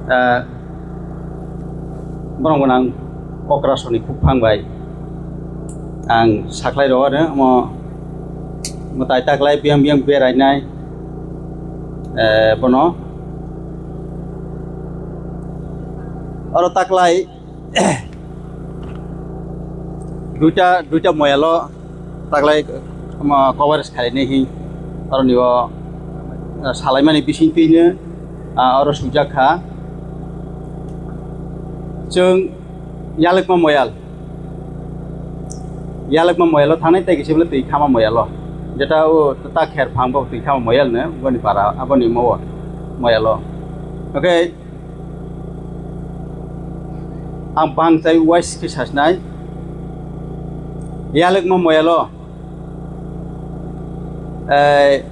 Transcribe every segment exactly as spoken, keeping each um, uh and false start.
Ah, borok gwnang okrasoni kukphang bai ang saklai rw ano omo mwtai taklai biyang biyang berainai, eh, bono oro taklai duita duita moyalo taklai, ma, coverage khainai hi oro nibo, ah, salaimani bising twino, ah, oro sujak kha. Chwng yalwkma moyal, yalwkma moyalo thangnai tei kisa bwle twi khama moyalo, jeta o ta kher phang bo twi khama moyal no boni para aboni mo moyalo. Okay. Ang bangchai wise khe sasinai. Yalwkma moyalo, eh,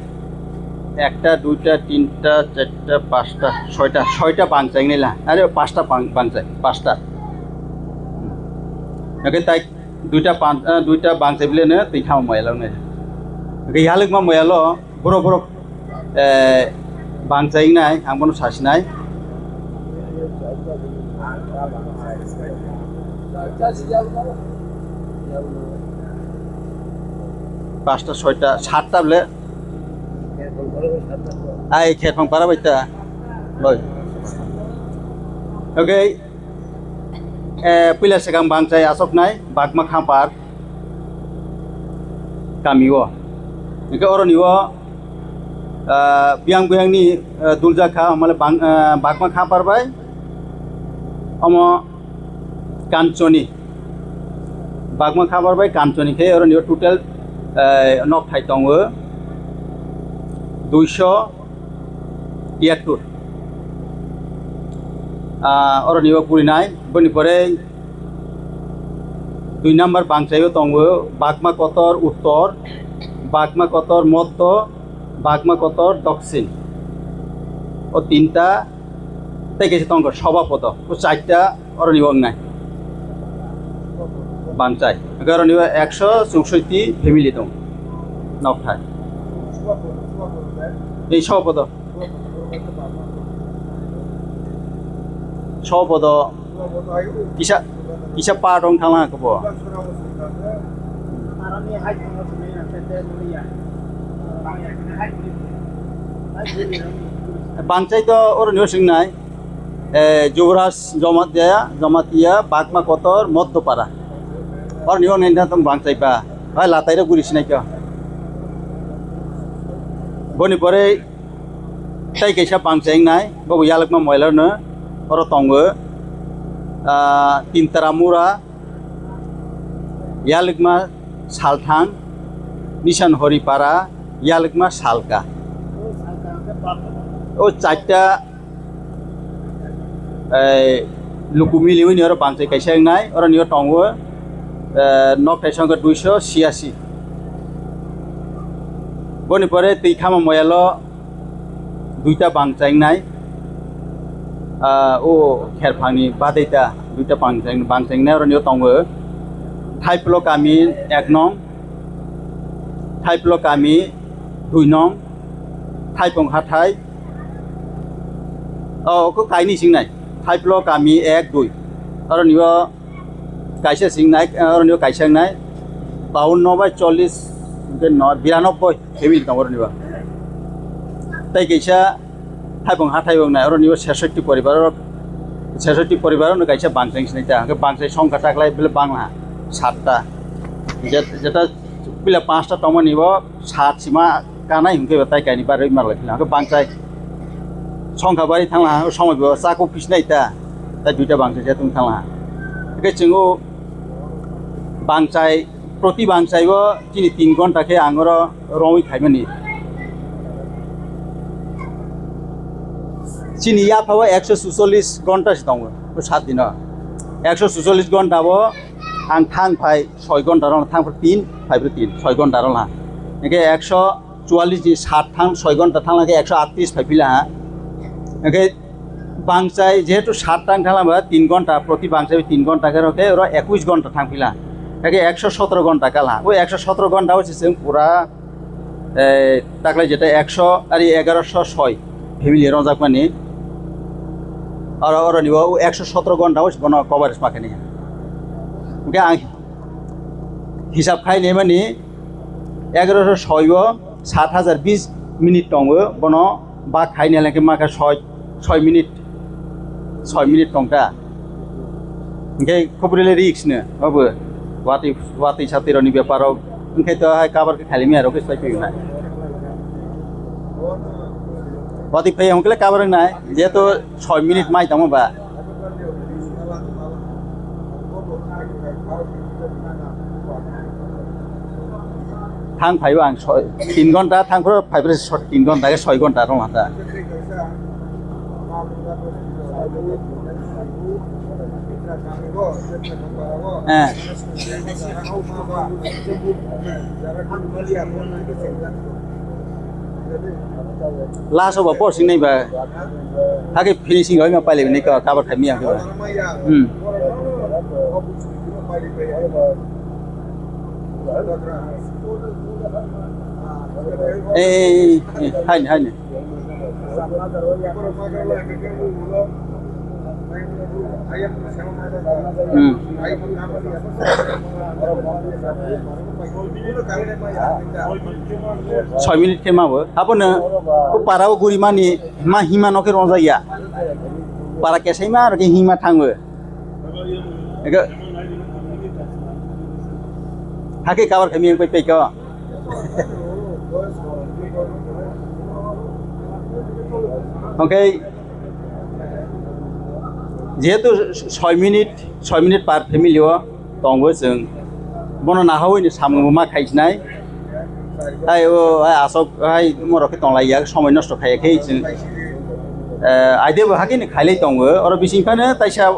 ekta, duita, tinta, charta, pasta, soita, soita bangchai nila. Are pasta bang-, bangchai, pasta. Oke, tai duita pan-, eh, duita bangchai bile ne twi khama moyalo ne. Oke, yalwkma moyalo. Borok, borok, eh, bangchai wngnai, ang bono sasinai. Pasta, soita, satta bole. Ai, kherphang para bai ta. Bai. Okay. Eh, puila swkang bangchai achuknai Bagma Khampar kami o. Hingke oroni o, ah, biyang biyangni, ah, duljak kha, mane bang-, ah, Bagma Khampar bai omo Kanchoni. Bagma Khampar bai Kanchoni khe oroni o total, eh, nokthai tongo duiso tiyattur. Ah, oroni o purinai, boni pore dui number bangchai o tongo Bagma Kotor Uttor, Bagma Kotor Moddo, Bagma Kotor Doksin. O tinta tei kaisa tongo Sobapodo. O charta oroni o wngnai. Bangchai. Hingke oroni o ekso chowsoti family tong. Nokthai. Ei Sobapodo. Sobapodo. Kisa, kisa part wng thanglang khe bo. Bangchai to oroni o swngnai, eh, Jubraj Jamatia, Jamatia, Bagma Kotor, Moddopara. Oroni o nai na tong bangchai ba. Hai latai rok guri sinai khe. Boni pore tei kaisa bangchai wngnai, bo bo yalwkma moyalo no oro tongo, ah, Tintaramura, yalwkma Salthang, Nisan Horipara, yalwkma Salka. O charta, eh, luku miliwi ni oro bangchai kaisa wngnai, oro ni o tongo, eh, nokthai songkha duiso siyasi. Boni pore twi khama moyalo duita bangchai wngnai, ah, o kherphangni badai ta duita bangchai, bangchai wngnai, oroni o tongo Thaiplo kami ek nong, Thaiplo kami dui nong, Thaipung hathai, o, ko kaini singnai, Thaiplo kami ek dui, oroni o kaisa singnai, eh, oroni o kaisa wngnai, baunno bai chollis, hingke no, biranobboi family tongo oroni o. Tei kaisa Thaipung hathai wngnai, oroni o sesotti poribar, sesotti poribar no kaisa bangchai sinai ta, hingke bangchai songkha taklai bile bangla satta. Je-, jeta pila panchta tongmani bo sat sima kanai hingke bo tai kaini barwi malai phila. Hingke bangchai songkha bari thangla, o somoi bo chakuk pisinai ta, tai duita bangchai se tong thangla. Hingke chwng o bangchai, proti bangchai o chini tin ghonta khe ang oro romwi khaimani. Chini yapha o ekso suchollis ghonta se tongo, o sat dino. Ekso suchollis ghonta o ang thang phai soi ghonta rok thang phai tin, phai phai tin, soi ghonta rok ha. Hingke ekso chuallis ni sat thang soi ghonta thang khe ekso atris phai phila ha. Hingke bangchai jehetu sat thang thang ba tin ghonta, proti bangchai tin ghonta khe rok khe oro ekush ghonta thang phila. Hingke ekso sotro ghonta kal ha. O ekso sotro ghonta o se chwng pura, eh, taklai jeta ekso ari egaroso soi family ronjakmani. Oro, oroni o ekso sotoro ghonta o bono coverage ma khaini. Hwnkhe ang hisab khai naimani egaroso soi o sat hajar bis minute tongo, bono bak khai nailai khe ma kha soi, soi minute, soi minute tongkha. Hwnkhe khobor le risk no obo. Watwi, watwi satwi rokni bepar rok. Hwnkhe to hai cover khe khailai maya rok khe sai phaio na. Watwi phai hwnkhe le cover wngnai. Jehetu soi minute mai tongma ba. Thang phaio ang soi, tin ghonta, thang phuru phai phuru soi, tin ghonta khe soi ghonta rwng hata. Eh. Last o ba posting nai ba. Hake finishing oi ma paile ni ka cover khai mi ang ba. Hmm. Eh, eh, eh, eh, hai ni, hai ni. Hmm. Soi minute khe ma bo. Abono o para o guri mani ma hima no khe rongjak ya. Para kesai ma aro khe hima thango. Ego. Hake cover kami yang pai pai ko. Okay. Jehetu soi minute, soi minute per family o tongo chwng. Bono nahawi ni samung ma khaisnai. Hai o, hai asok, hai morok khe tonglai ya, somoi nosto khaiya khe chwng. Eh, aide bo hakhe ni khailai tongo. Oro bising phano taisa,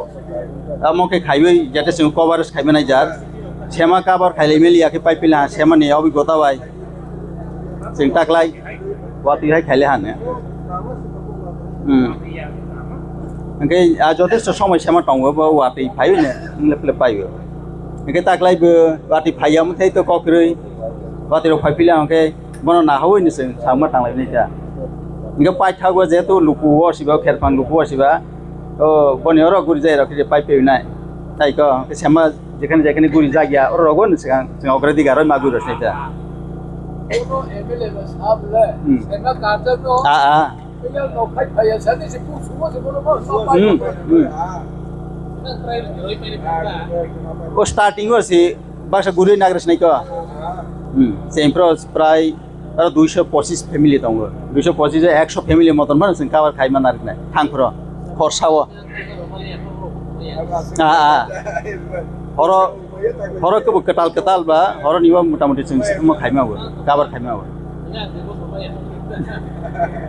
amo khe khaiwi, jate chwng coverage khaimanai jar. Sema cover khailai meli ya khe pai pila, sema ni obigota bai. Chwng taklai watwi hai khaile hane. Hmm. Hwnkhe, ah, jotesto somoi sema tongo, bo watwi phaio ne, wng le phle paio. Hwnkhe taklai bo watwi phaiya, omo thai to kok kwrwi. Watwi rok phai phila hwnkhe, bono nahawi ni chwng samma tanglai nai ta. Hwnkhe paithago jehetu luku o siba, kherphang luku o siba, o boni oro guri jai rok khe pai phaio nai. Tai ko, hwnkhe sema Jekhane jekhane guri jak ya, oro rogo ni swkang chwng ogradi garoi ma guri rwsai ta. Bono M L A ba sab le, Hmm. Sena karjak no, Ah, ah. Pilihan no khai phaiya, sani se pu sumo se bono ma sab Hmm, pai. Hmm. O starting o si baksa guri nagres nai ko. Hmm. Sempro prai Aro duiso pochis family tongo. Duiso pochis ekso family moton phano chwng cover khai man aroknai. Thangphro khorsao. Ah, ah. Horo, horo kebo kwtal kwtal ba, horo nibo mota moti chwng omo khai mago, cover khai mago.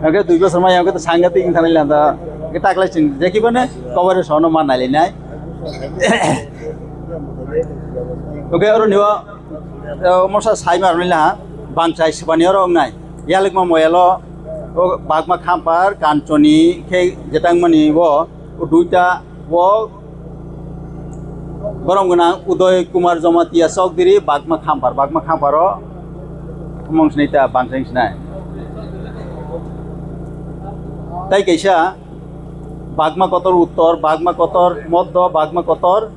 Oke, dui bosor maya oke to sangatik wng thani landa. Oke, taklai chwng jeki bane cover sono man nai nai. Oke, oro nibo Eh, mosa sai mar nila, bangchai swbani oro wngnai. Yalwkma moyalo, o bagma khampar, kanchoni khe jetang mani bo, o duita bo, borom gwnang Udoy Kumar Jamatia Chowdhury, bagma khampar, bagma khamparo mong sini ta bangchai sinai. Tai kaisa, bagma kotor uttor, bagma kotor moddo, bagma kotor